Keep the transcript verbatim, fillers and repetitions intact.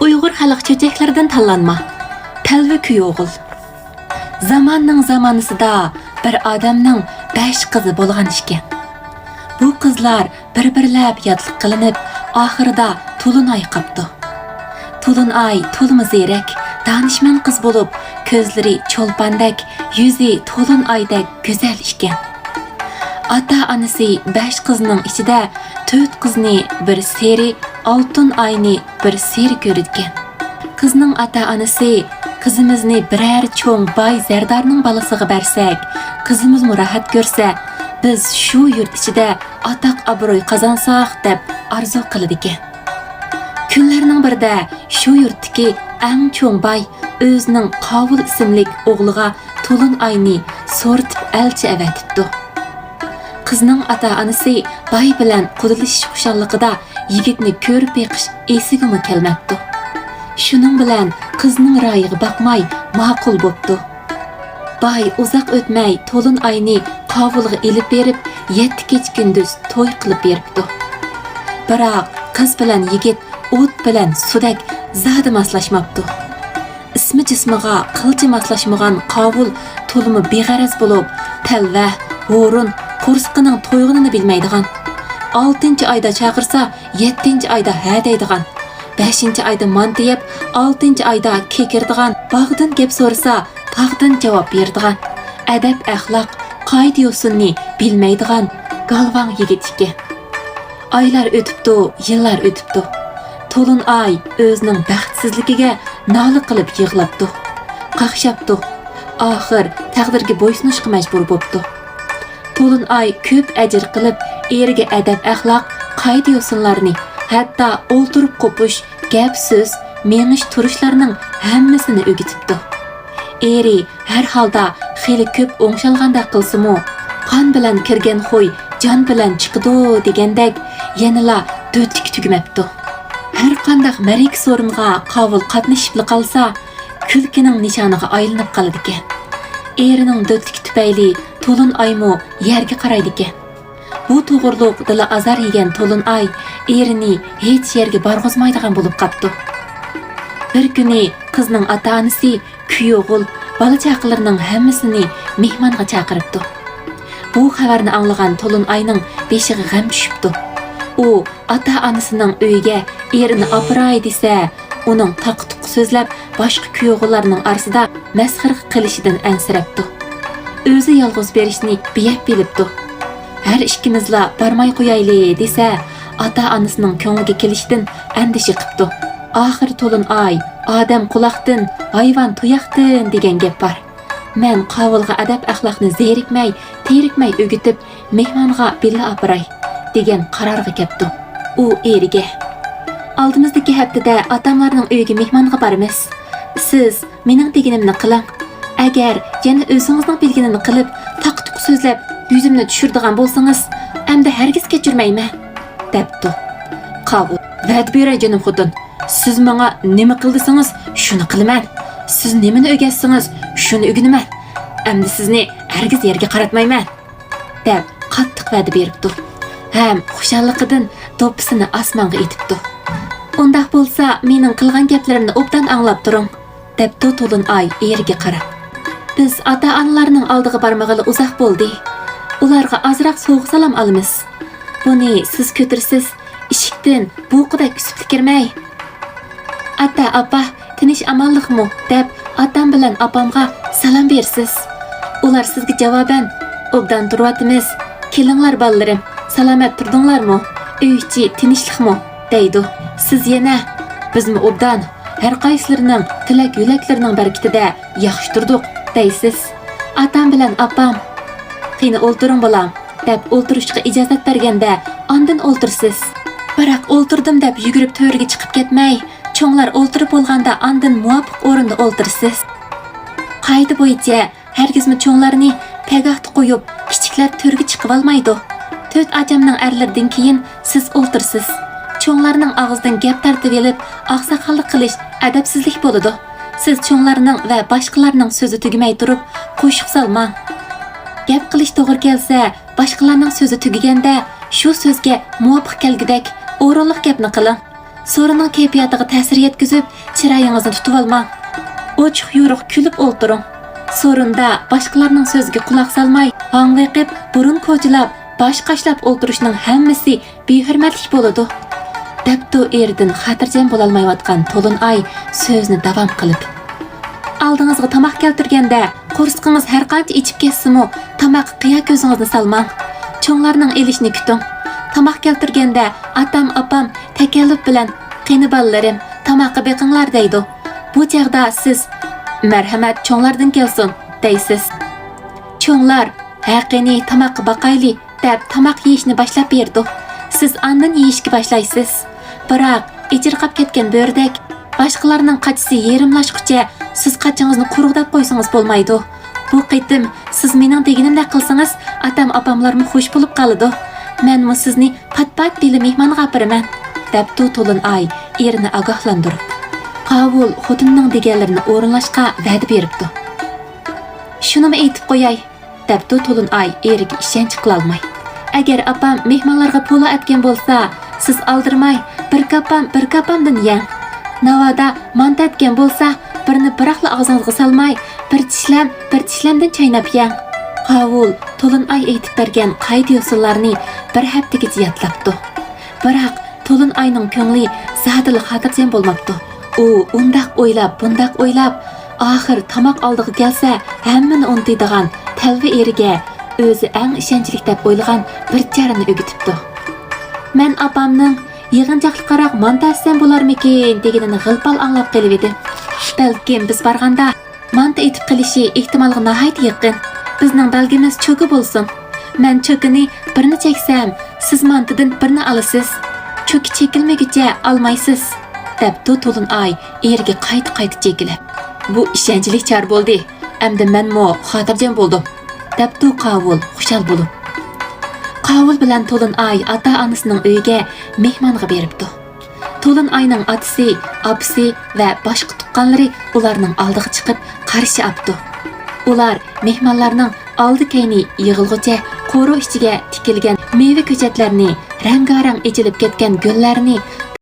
ئۇيغۇر خەلق چۆچەكلىرىدىن تاللانما. تەلۋە كۈيئوغۇل. زاماننىڭ زامانىسىدا بىر ئادەمنىڭ بەش قىزى بولغان ئىكەن. بۇ قىزلار بىر-بىرلەپ ياتلىق قىلىنىپ، ئاخىرىدا تولۇنئاي قاپتۇ. تولۇنئاي تولىمۇ زېرەك، دانىشمەن قىز بولۇپ، كۆزلىرى چولپاندەك، يۈزى تولۇنئايدەك گۈزەل ئىكەن. ئاتا-ئانىسى بەش قىزنىڭ ئىچىدە تۆت قىزنى بىر سېرى، ئالتۇن ئاينى بىر سېرى كۆرىدىكەن. قىزنىڭ ئاتا-ئانىسى، «قىزىمىزنى بىرەر چوڭ باي زەردارنىڭ بالىسىغا بەرسەك، قىزىمىزمۇ راھەت كۆرسە، بىز شۇ يۇرت ئىچىدە ئاتاق-ئابرۇي قازانساق» دەپ ئارزۇ قىلىدىكەن. كۈنلەرنىڭ بىرىدە شۇ يۇرتتىكى ئەڭ چوڭ باي ئۆزىنىڭ قاۋۇل ئىسىملىك ئوغلىغا تولۇنئاينى سورىتىپ ئەلچى ئەۋەتىپتۇ. قىزنىڭ ئاتا-ئانىسى باي بىلەن قۇدىلىشىش خۇشاللىقىدا يىگىتنى كۆرۈپ بېقىش ئېسىگىمۇ كەلمەپتۇ. شۇنىڭ بىلەن قىزنىڭ رايىغا باقماي ماقۇل بوپتۇ. باي ئۇزاق ئۆتمەي تولۇنئاينى قاۋۇلغا ئېلىپ بېرىپ، يەتتە كېچە-كۈندۈز توي قىلىپ بېرىپتۇ. بىراق قىز بىلەن يىگىت ئوت بىلەن سۇدەك زادى ماسلاشماپتۇ. ئىسمى جىسمىغا قىلچە ماسلاشمىغان قاۋۇل تولىمۇ بىغەرەز بولۇپ، تەلۋە، ھۇرۇن، قورسىقىنىڭ تويغىنىنى بىلمەيدىغان، ئالتىنچى ئايدا چاقىرسا، يەتتىنچى ئايدا ھە دەيدىغان، بەشىنچى ئايدا مانتا يەپ، ئالتىنچى ئايدا كېكىرىدىغان، باغدىن گەپ سورىسا، تاغدىن جاۋاب بېرىدىغان، ئەدەپ-ئەخلاق، قائىدە-يوسۇننى بىلمەيدىغان گالۋاڭ يىگىت ئىكەن. ئايلار ئۆتۈپتۇ، يىللار ئۆتۈپتۇ. تولۇنئاي ئۆزىنىڭ بەختسىزلىكىگە نالە قىلىپ يىغلاپتۇ، قاقشاپتۇ. ئاخىر تەقدىرگە بويسۇنۇشقا مەجبۇر بوپتۇ. تولۇنئاي كۆپ ئەجىر قىلىپ، ئېرىگە ئەدەپ-ئەخلاق، قائىدە-يوسۇنلارنى، ھەتتا ئولتۇرۇپ قوپۇش، گەپ-سۆز، مېڭىش-تۇرۇشلارنىڭ ھەممىسىنى ئۆگىتىپتۇ. ئېرى ھەر ھالدا خېلى كۆپ ئوڭشالغاندەك قىلسىمۇ، قان بىلەن كىرگەن خۇي جان بىلەن چىقىدۇ دېگەندەك، يەنىلا دۆتلۈكى تۈگىمەپتۇ. ھەر قانداق مەرىكە-سورۇنغا قاۋۇل قاتنىشىپلا قالسا، كۈلكىنىڭ نىشانىغا ئايلىنىپ قالىدىكەن. ئېرىنىڭ دۆتلۈكى تۈپەيلى تولۇنئايمۇ يەرگە قارايدىكەن. بۇ توغرۇلۇق دىلى ئازار يېگەن تولۇنئاي ئېرىنى ھېچ يەرگە بارغۇزمايدىغان بولۇپ قاپتۇ. بىر كۈنى قىزنىڭ ئاتا-ئانىسى، كۈيئوغۇل، بالا-چاقىلىرىنىڭ ھەممىسىنى مېھمانغا چاقىرىپتۇ. بۇ خەۋەرنى ئاڭلىغان تولۇنئاينىڭ بېشىغا غەم چۈشۈپتۇ. ئۇ ئاتا-ئانىسىنىڭ ئۆيىگە ئېرىنى ئاپىراي دېسە، ئۇنىڭ تاقا-تۇقا سۆزلەپ، باشقا كۈيئوغۇللارنىڭ ئارىسىدا مەسخىرە قىلىشىدىن ئەنسىرەپتۇ. ئۆزى يالغۇز بېرىشنى بىيەپ بىلىپتۇ. ھەر ئىككىمىزلا بارماي قويايلى دېسە، ئاتا-ئانىسىنىڭ كۆڭلىگە كېلىشىدىن ئەندىشە قىپتۇ. ئاخىرى تولۇنئاي، «ئادەم قۇلاقتىن، ھايۋان تۇياقتىن» دېگەن گەپ بار. مەن قاۋۇلغا ئەدەپ-ئەخلاقنى زېرىكمەي، تېرىكمەي ئۆگىتىپ، مېھمانغا بىللە ئاپىراي، دېگەن قارارغا كەپتۇ. ئۇ ئېرىگە، «ئالدىمىزدىكى ھەپتىدە ئاتاملارنىڭ ئۆيىگە مېھمانغا بارىمىز. سىز مېنىڭ دېگىنىمنى قىلىڭ. ئەگەر يەنە ئۆزىڭىزنىڭ بىلگىنىنى قىلىپ، تاقا-تۇقا سۆزلەپ، يۈزۈمنى چۈشۈرىدىغان بولسىڭىز، ئەمدى ھەرگىز كەچۈرمەيمەن» دەپتۇ. قاۋۇل، «ۋەدە بېرەي، جېنىم خوتۇن، سىز ماڭا نېمە قىل دېسىڭىز، شۇنى قىلىمەن. سىز نېمىنى ئۆگەتسىڭىز، شۇنى ئۆگىنىمەن. ئەمدى سىزنى ھەرگىز يەرگە قاراتمايمەن» دەپ قاتتىق ۋەدە بېرىپتۇ ھەم خۇشاللىقىدىن دوپپىسىنى ئاسمانغا ئېتىپتۇ. «ئۇنداق بولسا، مېنىڭ قىلغان گەپلىرىمنى ئوبدان ئاڭلاپ تۇرۇڭ» دەپتۇ تولۇنئاي ئېرىگە قاراپ. «بىز ئاتا-ئانىلارنىڭ ئالدىغا بارمىغىلى ئۇزاق بولدى. ئۇلارغا ئازراق سوۋغا-سالام ئالىمىز. بۇنى سىز كۆتۈرىسىز، ئىشىكتىن بۇقىدەك ئۈسۈپلا كىرمەي. ئاتا، ئاپا، تىنچ-ئامانلىقمۇ دەپ ئاتام بىلەن ئاپامغا سالام بېرىسىز. ئۇلار سىزگە جاۋابەن، ئوبدان تۇرۇۋاتىمىز، كېلىڭلار بالىلىرىم، سالامەت تۇردۇڭلارمۇ، ئۆي ئىچى تىنچلىقمۇ دەيدۇ. سىز يەنە، بىزمۇ ئوبدان، ھەرقايسىلىرىنىڭ تىلەك-يۆلەكلىرىنىڭ بەرىكىتىدە ياخشى تۇردۇق دەيسىز. ئاتام بىلەن ئاپام، قېنى ئولتۇرۇڭ بالام دەپ ئولتۇرۇشقا ئىجازەت بەرگەندە ئاندىن ئولتۇرىسىز. بىراق ئولتۇردۇم دەپ يۈگۈرۈپ تۆرگە چىقىپ كەتمەي، چوڭلار ئولتۇرۇپ بولغاندا ئاندىن مۇۋاپىق ئورۇندا ئولتۇرىسىز. قائىدە بويىچە ھەرگىزمۇ چوڭلارنى پەگاھتا قويۇپ، كىچىكلەر تۆرگە چىقىۋالمايدۇ. تۆت ئاچامنىڭ ئەرلىرىدىن كېيىن سىز ئولتۇرىسىز. چوڭلارنىڭ ئاغزىدىن گەپ تارتىۋېلىپ، ئاقساقاللىق قىلىش ئەدەپسىزلىك بولىدۇ. سىز چوڭلارنىڭ ۋە باشقىلارنىڭ سۆزى تۈگىمەي تۇرۇپ، قوشۇق سالماڭ. گەپ قىلىش توغرا كەلسە، باشقىلارنىڭ سۆزى تۈگىگەندە، شۇ سۆزگە مۇۋاپىق كەلگۈدەك ئورۇنلۇق گەپنى قىلىڭ. سورۇننىڭ كەيپىياتىغا تەسىر يەتكۈزۈپ، چىرايىڭىزنى تۇتۇۋالماڭ. ئوچۇق-يورۇق كۈلۈپ ئولتۇرۇڭ. سورۇندا باشقىلارنىڭ سۆزىگە قۇلاق سالماي، ھاڭۋېقىپ، بۇرۇن كوچىلاپ، باش قاشلاپ ئولتۇرۇشنىڭ ھەممىسى بىھۆرمەتلىك بولىدۇ، دەپتۇ ئېرىدىن خاتىرجەم بولالمايۋاتقان تولۇن ئاي سۆزىنى داۋام قىلىپ. ئالدىڭىزغا تاماق كەلتۈرگەندە، قورسىقىڭىز ھەرقانچە ئېچىپ كەتسىمۇ، تاماققا قىيا كۆزىڭىزنى سالماڭ. چوڭلارنىڭ ئېلىشىنى كۈتۈڭ. تاماق كەلتۈرگەندە، ئاتام، ئاپام تەكەللۇپ بىلەن، «قېنى بالىلىرىم، تاماققا بېقىڭلار» دەيدۇ. بۇ چاغدا سىز، «مەرھەمەت، چوڭلاردىن كەلسۇن» دەيسىز. چوڭلار، «ھە، قېنى، تاماققا باقايلى» دەپ، تاماق يېيىشنى باشلاپ بېرىدۇ. سىز ئاندىن يېيىشكە باشلايسىز. بىراق، ئېچىرقاپ كەتكەن بۆرىدەك، باشقىلارنىڭ قاچىسى يېرىملاشقۇچە سىز قاچىڭىزنى قۇرغۇداپ قويسىڭىز بولمايدۇ. بۇ قېتىم سىز مېنىڭ دېگىنىمدەك قىلسىڭىز، ئاتام-ئاپاملارمۇ خۇش بولۇپ قالىدۇ. مەنمۇ سىزنى پات-پات بىللە مېھمانغا ئاپىرىمەن، دەپتۇ تولۇن ئاي ئېرىنى ئاگاھلاندۇرۇپ. قاۋۇل خوتۇنىنىڭ دېگەنلىرىنى ئورۇنلاشقا ۋەدە بېرىپتۇ. شۇنىمۇ ئېيتىپ قوياي، دەپتۇ تولۇن ئاي ئېرىگە ئىشەنچ قىلالماي. ئەگەر ئاپام مېھمانلارغا پولۇ ئەتكەن بولسا، سىز ئالدىرىماي، بىر كاپام، بىر كاپامدىن يەڭ. ناۋادا مانتا ئەتكەن بولسا، بىرنى بىراقلا ئاغزىڭىزغا سالماي، بىر چىشلەم، بىر چىشلەمدىن چايناپ يەڭ. قاۋۇل تولۇن ئاي ئېيتىپ بەرگەن قائىدە-يوسۇنلارنى بىر ھەپتىگىچە يادلاپتۇ. بىراق، تولۇن ئاينىڭ كۆڭلى زادىلا خاتىرجەم بولماپتۇ. ئۇ ئۇنداق ئويلاپ، بۇنداق ئويلاپ، ئاخىر تاماق ئالدىغا كەلسە، ھەممىنى ئۇنتۇيدىغان تەلۋە ئېرىگە ئۆزى ئەڭ ئىشەنچلىك دەپ ئويلىغان بىر چارىنى ئۆگىتىپتۇ. مەن ئاپامنىڭ «يىغىنچاقلىقراق مانتا ئەتسەم بولارمىكىن؟» دېگىنىنى غىل-پال ئاڭلاپ قېلىۋىدىم. بەلكىم بىز بارغاندا مانتا ئېتىپ قېلىشى ئېھتىمالغا ناھايىتى يېقىن. بىزنىڭ بەلگىمىز چوكا بولسۇن. مەن چوكىنى بىرنى چەكسەم، سىز مانتىدىن بىرنى ئالىسىز. چوكا چېكىلمىگۈچە ئالمايسىز، دەپتۇ تولۇن ئاي ئېرىگە قايتا-قايتا چېكىلىپ. بۇ ئىشەنچلىك چارە بولدى. ئەمدى مەنمۇ خاتىرجەم بولدۇم، دەپتۇ قاۋۇل خۇشال بولۇپ. قاۋۇل بىلەن تولۇن ئاي ئاتا-ئانىسىنىڭ ئۆيىگە مېھمانغا بېرىپتۇ. تولۇن ئاينىڭ ئاتىسى، ئاپىسى ۋە باشقا تۇغقانلىرى ئۇلارنىڭ ئالدىغا چىقىپ قارشى ئاپتۇ. ئۇلار مېھمانلارنىڭ ئالدى-كەينى يىغىلغۇچە قورۇ ئىچىگە تىكىلگەن مېۋە-كۆچەتلەرنى، رەڭگارەڭ ئېچىلىپ كەتكەن گۈللەرنى،